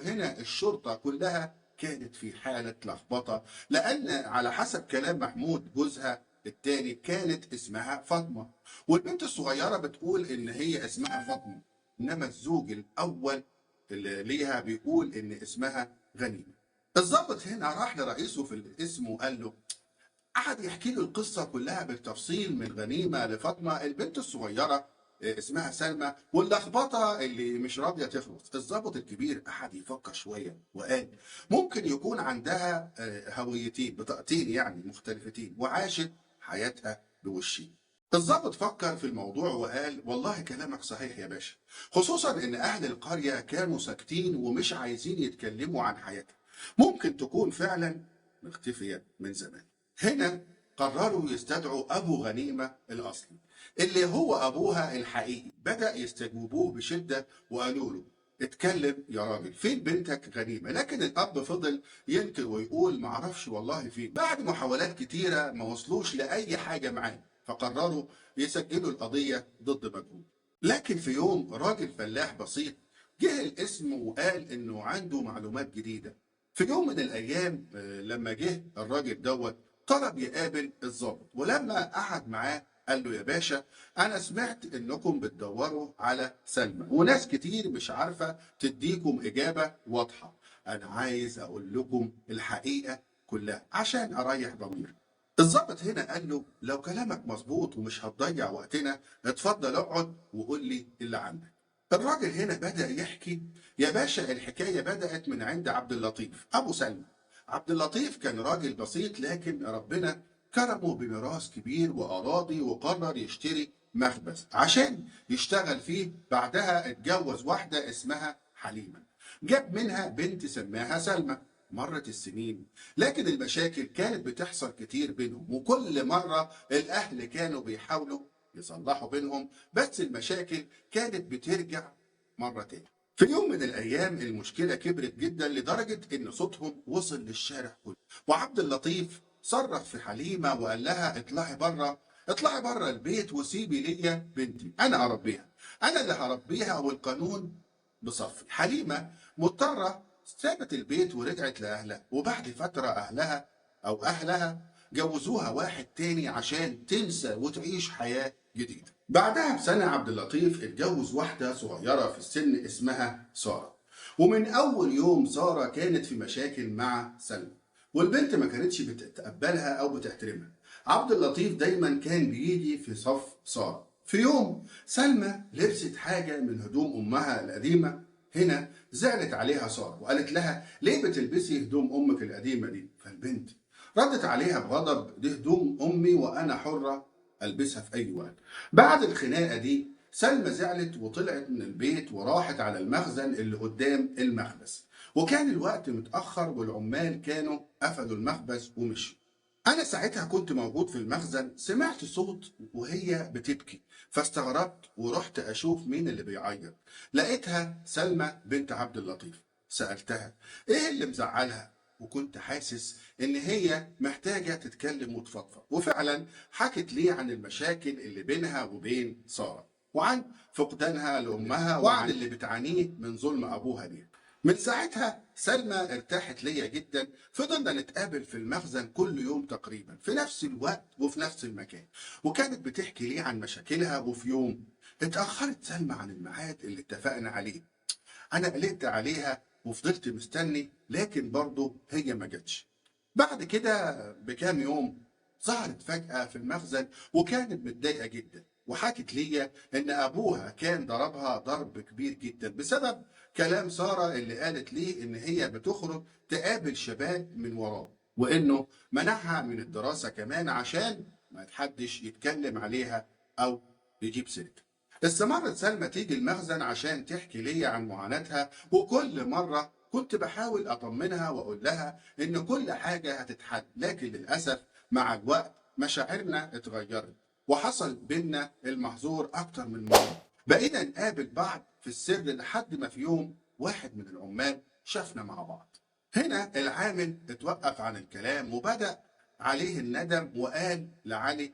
وهنا الشرطة كلها كانت في حالة لخبطة، لأن على حسب كلام محمود جوزها التاني كانت اسمها فاطمة، والبنت الصغيرة بتقول إن هي اسمها فاطمة، إنما الزوج الأول اللي ليها بيقول إن اسمها غنيمة. الضابط هنا راح لرئيسه في القسم وقال له، قعد يحكي له القصة كلها بالتفصيل من غنيمة لفاطمة، البنت الصغيرة اسمها سلمى، واللخبطة اللي مش راضية تخلص. الضابط الكبير قعد يفكر شوية وقال ممكن يكون عندها هويتين، بطاقتين يعني مختلفتين، وعاشت حياتها بوشين. الضابط فكر في الموضوع وقال والله كلامك صحيح يا باشا، خصوصا ان اهل القرية كانوا ساكتين ومش عايزين يتكلموا عن حياتها، ممكن تكون فعلا مختفية من زمان. هنا قرروا يستدعوا أبو غنيمة الأصلي اللي هو أبوها الحقيقي. بدأ يستجوبوه بشدة وقالوا له اتكلم يا راجل، فين بنتك غنيمة؟ لكن الأب فضل ينكر ويقول معرفش والله فين. بعد محاولات كتيرة ما وصلوش لأي حاجة معاه، فقرروا يسجلوا القضية ضد مجهول. لكن في يوم راجل فلاح بسيط جه الاسم وقال إنه عنده معلومات جديدة. في يوم من الأيام لما جه الراجل دوت طلب يقابل الضابط، ولما قعد معاه قال له يا باشا أنا سمعت إنكم بتدوروا على سلمى وناس كتير مش عارفة تديكم إجابة واضحة، أنا عايز أقول لكم الحقيقة كلها عشان أريح ضميري. الضابط هنا قال له لو كلامك مظبوط ومش هتضيع وقتنا اتفضل اقعد وقول لي اللي عندك. الراجل هنا بدأ يحكي، يا باشا الحكاية بدأت من عند عبد اللطيف أبو سلمى. عبد اللطيف كان راجل بسيط، لكن ربنا كرمه بميراث كبير وأراضي، وقرر يشتري مخبز عشان يشتغل فيه. بعدها اتجوز واحدة اسمها حليمة، جاب منها بنت سماها سلمى. مرت السنين لكن المشاكل كانت بتحصل كتير بينهم، وكل مرة الأهل كانوا بيحاولوا يصلحوا بينهم، بس المشاكل كانت بترجع مرة تاني. في يوم من الأيام المشكلة كبرت جدا لدرجة إن صوتهم وصل للشارع كله، وعبد اللطيف صرخ في حليمة وقال لها اطلعي بره، اطلعي بره البيت وسيبي ليا بنتي، أنا هربيها، أنا اللي هربيها والقانون بصفي. حليمة مضطرة سابت البيت ورجعت لأهلها، وبعد فترة أهلها جوزوها واحد تاني عشان تنسى وتعيش حياة جديدة. بعدها بسنة عبد اللطيف اتجوز واحدة صغيرة في السن اسمها سارة، ومن أول يوم سارة كانت في مشاكل مع سلمى، والبنت ما كانتش بتتقبلها أو بتحترمها. عبد اللطيف دايما كان بيجي في صف سارة. في يوم سلمى لبست حاجة من هدوم أمها القديمة، هنا زعلت عليها سارة وقالت لها ليه بتلبسي هدوم أمك القديمة دي؟ فالبنت ردت عليها بغضب، دي هدوم أمي وأنا حرة ألبسها في أي وقت. بعد الخناقة دي سلمى زعلت وطلعت من البيت وراحت على المخزن اللي قدام المخبز، وكان الوقت متأخر والعمال كانوا قفلوا المخبز ومشوا. أنا ساعتها كنت موجود في المخزن، سمعت صوت وهي بتبكي، فاستغربت ورحت أشوف مين اللي بيعيط. لقيتها سلمى بنت عبد اللطيف. سألتها إيه اللي مزعلها، وكنت حاسس إن هي محتاجة تتكلم وتفضفض، وفعلا حكت لي عن المشاكل اللي بينها وبين سارة، وعن فقدانها لأمها، وعن اللي بتعانيه من ظلم أبوها ليها. من ساعتها سلمى ارتاحت ليا جدا، فضلنا نتقابل في المخزن كل يوم تقريبا في نفس الوقت وفي نفس المكان، وكانت بتحكي لي عن مشاكلها. وفي يوم اتأخرت سلمى عن الميعاد اللي اتفقنا عليه، أنا قلقت عليها وفضلت مستني، لكن برضه هي ما جاتش. بعد كده بكام يوم ظهرت فجأة في المخزن وكانت متضايقة جدا، وحكت لي إن أبوها كان ضربها ضرب كبير جدا بسبب كلام سارة اللي قالت لي إن هي بتخرج تقابل شباب من وراه، وإنه منعها من الدراسة كمان عشان ما حدش يتكلم عليها أو يجيب سيرتها. استمرت سلمى تيجي المخزن عشان تحكي لي عن معاناتها، وكل مرة كنت بحاول أطمنها وأقول لها إن كل حاجة هتتحل، لكن للأسف مع الوقت مشاعرنا اتغيرت وحصل بينا المحظور أكتر من مرة. بقينا نقابل بعض في السر لحد ما في يوم واحد من العمال شافنا مع بعض. هنا العامل اتوقف عن الكلام وبدأ عليه الندم وقال لعلي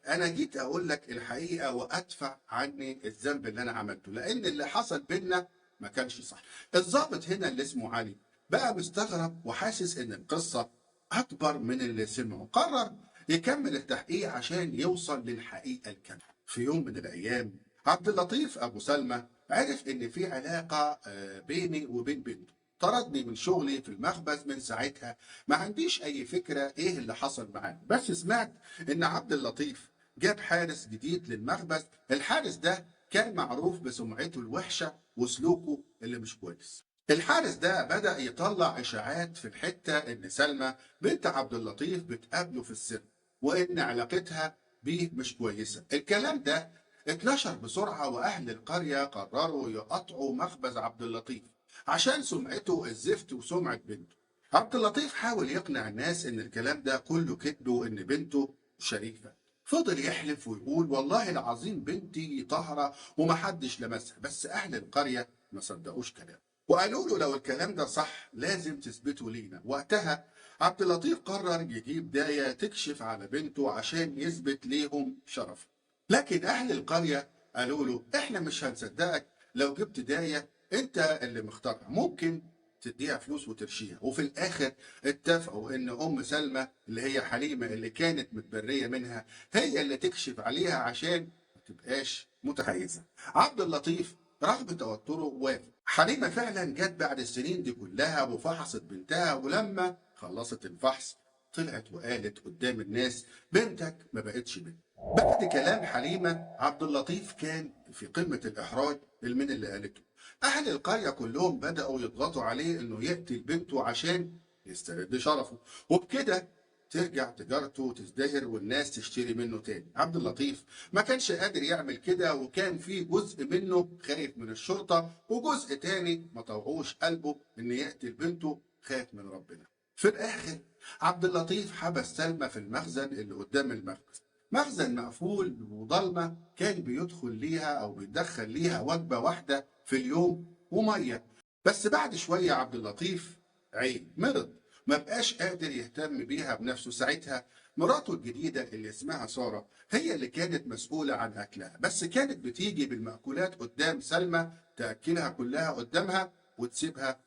أنا جيت أقول لك الحقيقة وأدفع عني الذنب اللي أنا عملته، لأن اللي حصل بينا ما كانش صح. الضابط هنا اللي اسمه علي بقى مستغرب وحاسس ان القصة اكبر من اللي سمعه، قرر يكمل التحقيق عشان يوصل للحقيقة الكاملة. في يوم من الايام عبد اللطيف ابو سلمى عرف ان في علاقة بيني وبين بنته، طردني من شغلي في المخبز. من ساعتها ما عنديش اي فكرة ايه اللي حصل معاه، بس سمعت ان عبد اللطيف جاب حارس جديد للمخبز. الحارس ده كان معروف بسمعته الوحشة وسلوكه اللي مش كويس. الحارس ده بدأ يطلع إشاعات في الحتة إن سلمى بنت عبد اللطيف بتقابله في السر، وإن علاقتها بيه مش كويسة. الكلام ده اتنشر بسرعة، وأهل القرية قرروا يقطعوا مخبز عبد اللطيف عشان سمعته الزفت وسمعة بنته. عبد اللطيف حاول يقنع الناس إن الكلام ده كله كذب وإن بنته شريفة. فضل يحلف ويقول والله العظيم بنتي طاهرة ومحدش لمسها، بس أهل القرية ما صدقوش كلامه وقالوا له لو الكلام ده صح لازم تثبته لينا. وقتها عبد اللطيف قرر يجيب داية تكشف على بنته عشان يثبت ليهم شرفه، لكن أهل القرية قالوا له احنا مش هنصدقك لو جبت داية انت اللي مختارها، ممكن تديها فلوس وترشيها. وفي الآخر اتفقوا إن أم سلمى اللي هي حليمة اللي كانت متبرية منها هي اللي تكشف عليها عشان ما تبقاش متحيزة. عبد اللطيف رغم توتره وافق. حليمة فعلا جت بعد السنين دي كلها وفحصت بنتها، ولما خلصت الفحص طلعت وقالت قدام الناس بنتك ما بقتش بنت. بعد كلام حليمة عبد اللطيف كان في قمة الإحراج من اللي قالته. أهل القرية كلهم بدأوا يضغطوا عليه إنه يقتل بنته عشان يسترد شرفه، وبكده ترجع تجارته وتزدهر والناس تشتري منه تاني. عبد اللطيف ما كانش قادر يعمل كده، وكان في جزء منه خايف من الشرطة وجزء تاني ما طوعوش قلبه إن يقتل بنته، خايف من ربنا. في الآخر عبد اللطيف حبس سلمى في المخزن اللي قدام المخبز، مخزن مقفول وضلمة، كان بيدخل ليها أو بيدخل ليها وجبة واحدة في اليوم ومية. بس بعد شوية عبد اللطيف عين مرض، ما بقاش قادر يهتم بيها بنفسه. ساعتها مراته الجديدة اللي اسمها سارة هي اللي كانت مسؤولة عن أكلها، بس كانت بتيجي بالمأكولات قدام سلمى تأكلها كلها قدامها وتسيبها،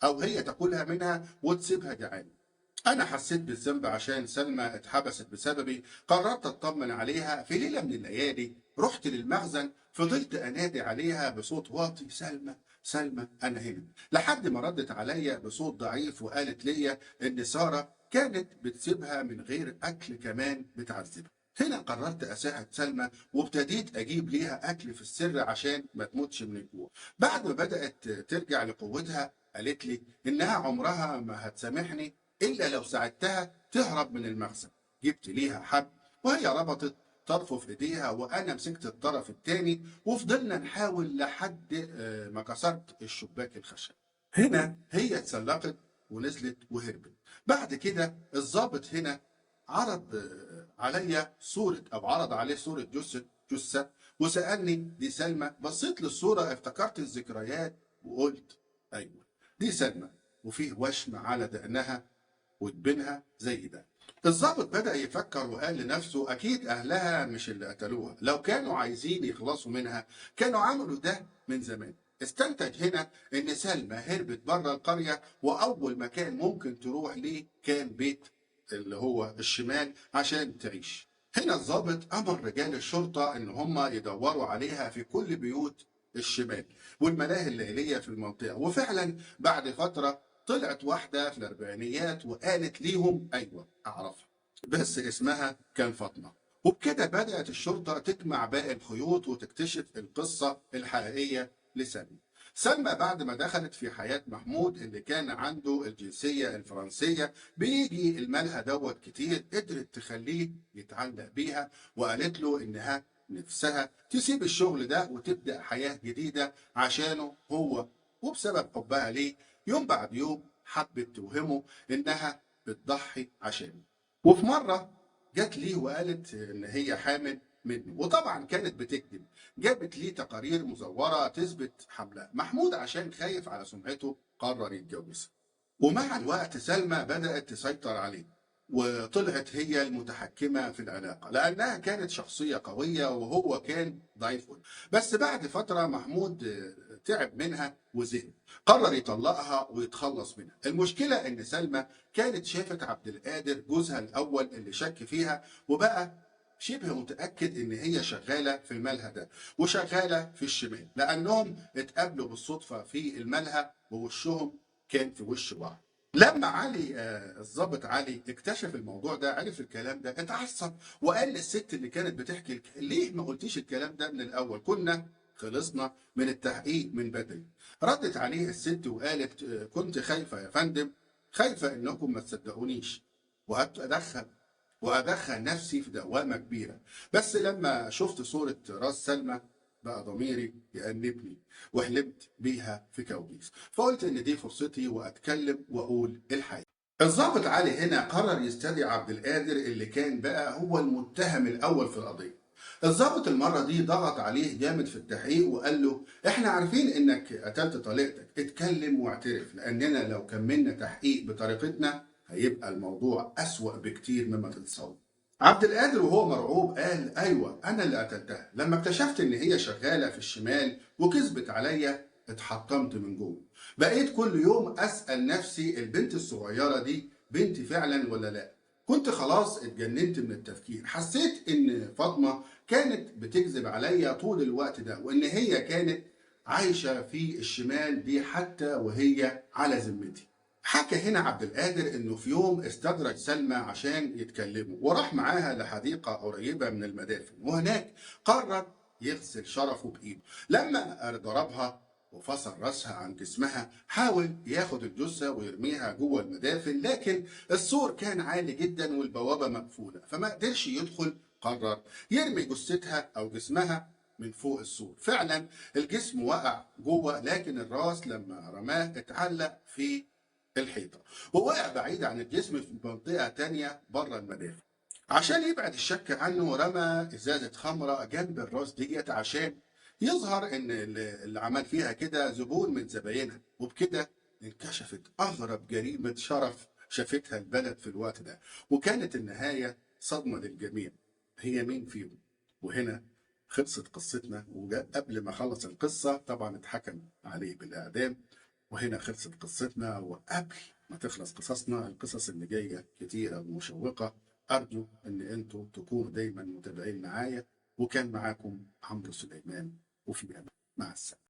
أو هي تاكلها منها وتسيبها جعانة. أنا حسيت بالذنب عشان سلمى اتحبست بسببي، قررت أطمن عليها. في ليلة من الليالي رحت للمخزن، فضلت أنادي عليها بصوت واطي سلمى سلمى أنا هنا، لحد ما ردت عليا بصوت ضعيف وقالت لي إن سارة كانت بتسيبها من غير أكل، كمان بتعذبها. هنا قررت أساعد سلمى وابتديت أجيب ليها أكل في السر عشان ما تموتش من الجوع. بعد ما بدأت ترجع لقوتها قالت لي إنها عمرها ما هتسامحني إلا لو ساعدتها تهرب من المخزن. جبت ليها حبل وهي ربطت طرفه في إيديها وأنا مسكت الطرف الثاني، وفضلنا نحاول لحد ما كسرت الشباك الخشب. هنا هي اتسلقت ونزلت وهربت. بعد كده الضابط هنا عرض عليا صورة أو عرض عليه صورة جثة وسألني دي سلمى. بصيت للصورة افتكرت الذكريات وقلت أيوه دي سلمى، وفيه وشم على دقنها وتبينها زي ده. الضابط بدأ يفكر وقال لنفسه أكيد أهلها مش اللي قتلوها، لو كانوا عايزين يخلصوا منها كانوا عملوا ده من زمان. استنتج هنا إن سلمى هربت بره القرية، وأول مكان ممكن تروح ليه كان بيت اللي هو الشمال عشان تعيش. هنا الضابط أمر رجال الشرطة إن هم يدوروا عليها في كل بيوت الشمال والملاهي الليلية في المنطقة، وفعلا بعد فترة طلعت واحدة في الأربعينيات وقالت ليهم أيوة أعرفها، بس اسمها كان فاطمة. وبكده بدأت الشرطة تجمع باقي الخيوط وتكتشف القصة الحقيقية لسلمى. سلمى بعد ما دخلت في حياة محمود اللي كان عنده الجنسية الفرنسية، بيجي الملهى دوت كتير، قدرت تخليه يتعلق بيها وقالت له إنها نفسها تسيب الشغل ده وتبدأ حياة جديدة عشانه هو، وبسبب حبها ليه يوم بعد يوم حبت توهمه إنها بتضحي عشانه. وفي مرة جت ليه وقالت إن هي حامل منه، وطبعا كانت بتكذب، جابت ليه تقارير مزورة تثبت حملها. محمود عشان خايف على سمعته قرر يتجوزها، ومع الوقت سلمى بدأت تسيطر عليه. وطلعت هي المتحكمة في العلاقة لأنها كانت شخصية قوية وهو كان ضعيف. بس بعد فترة محمود تعب منها وزهق، قرر يطلقها ويتخلص منها. المشكلة إن سلمى كانت شافت عبد القادر جوزها الأول اللي شك فيها، وبقى شبه متأكد إن هي شغالة في الملهى ده وشغالة في الشمال، لأنهم اتقابلوا بالصدفة في الملهى ووشهم كان في وش بعض. لما علي الضابط علي اكتشف الموضوع ده، عرف الكلام ده، اتعصب وقال للست اللي كانت بتحكي ليه ما قلتيش الكلام ده من الأول؟ كنا خلصنا من التحقيق من بدري. ردت عليه الست وقالت كنت خايفة يا فندم، خايفة إنكم ما تصدقونيش وأدخل نفسي في دوامة كبيرة، بس لما شفت صورة راس سلمى بقى ضميري يأنبني وحلمت بيها في كوابيس، فقلت إن دي فرصتي وأتكلم وأقول الحقيقة. الضابط علي هنا قرر يستدعي عبد القادر اللي كان بقى هو المتهم الأول في القضية. الضابط المرة دي ضغط عليه جامد في التحقيق وقال له احنا عارفين انك قتلت طليقتك، اتكلم واعترف، لاننا لو كملنا تحقيق بطريقتنا هيبقى الموضوع أسوأ بكتير مما تتصور. عبد القادر وهو مرعوب قال ايوه انا اللي قتلتها، لما اكتشفت ان هي شغالة في الشمال وكذبت عليا اتحطمت من جوه، بقيت كل يوم اسأل نفسي البنت الصغيرة دي بنتي فعلا ولا لا. كنت خلاص اتجننت من التفكير، حسيت ان فاطمة كانت بتكذب عليا طول الوقت ده، وان هي كانت عايشة في الشمال دي حتى وهي على ذمتي. حكى هنا عبد القادر انه في يوم استدرج سلمى عشان يتكلموا، وراح معاها لحديقة قريبة من المدافن، وهناك قرر يغسل شرفه بإيده. لما ضربها وفصل راسها عن جسمها حاول ياخد الجثة ويرميها جوه المدافن، لكن السور كان عالي جدا والبوابة مقفولة فما قدرش يدخل. قرر يرمي جثتها أو جسمها من فوق السور. فعلا الجسم وقع جوه، لكن الراس لما رماه اتعلق في الحيطة ووقع بعيد عن الجسم في منطقة تانية بره المدافن. عشان يبعد الشك عنه رمى إزازة خمرة جنب الراس ديت عشان يظهر ان اللي عمل فيها كده زبون من زباينها، وبكده انكشفت اغرب جريمة شرف شافتها البلد في الوقت ده، وكانت النهاية صدمة للجميع. هي مين فيهم؟ وهنا خلصت قصتنا. وقبل ما خلص القصة طبعا اتحكم عليه بالإعدام. وهنا خلصت قصتنا، وقبل ما تخلص قصصنا القصص اللي جاية كتيرة ومشوقة، أرجو إن أنتوا تكونوا دايما متابعين معايا. وكان معاكم عمرو سليمان، وفي أمان. مع السلامة.